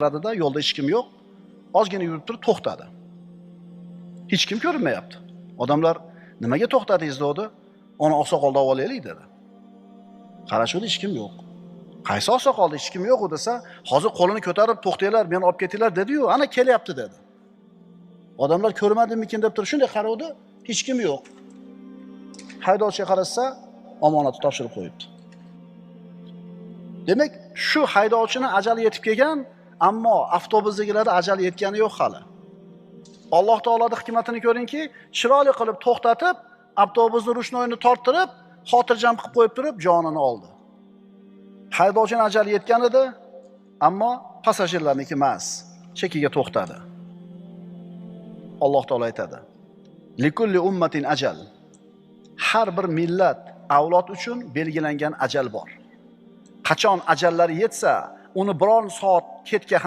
Qaradida, yo'lda hech kim yo'q. Ozgina yurib turib to'xtadi. Hech kim ko'rinmayapti. Odamlar nimaga to'xtadingiz dedi. Ona oqsoqolni olib olaylik dedi. Qarashuvdi, hech kim yo'q. Qaysi oqsoqolda hech kim yo'q u desa, hozir qo'lini ko'tarib to'xtanglar, meni olib ketinglar dedi-yu, ana kelyapti dedi. Odamlar ko'rmadimikin deb turib shunday qarovdi, hech kim yo'q. Haydovchiga qarasa, omonatni topshirib qo'yibdi. Demak, shu haydovchini ajali yetib kelgan, ammo avtobusdagilarda ajali yetgani yo'q hali. Alloh taoloning hikmatini ko'ringki, chiroyli qilib to'xtatib, avtobusni ruchnoyini torttirib, xotirjam qilib qo'yib turib, jonini oldi. Haydovchini ajali yetgan edi, ammo passajirlarniki emas, chekiga to'xtadi. Alloh taolo aytadi: "Likulli ummatin ajal." Har bir millat, avlod uchun belgilangan ajal bor. Qachon ajallari yetsa, uni biron soat ketga ham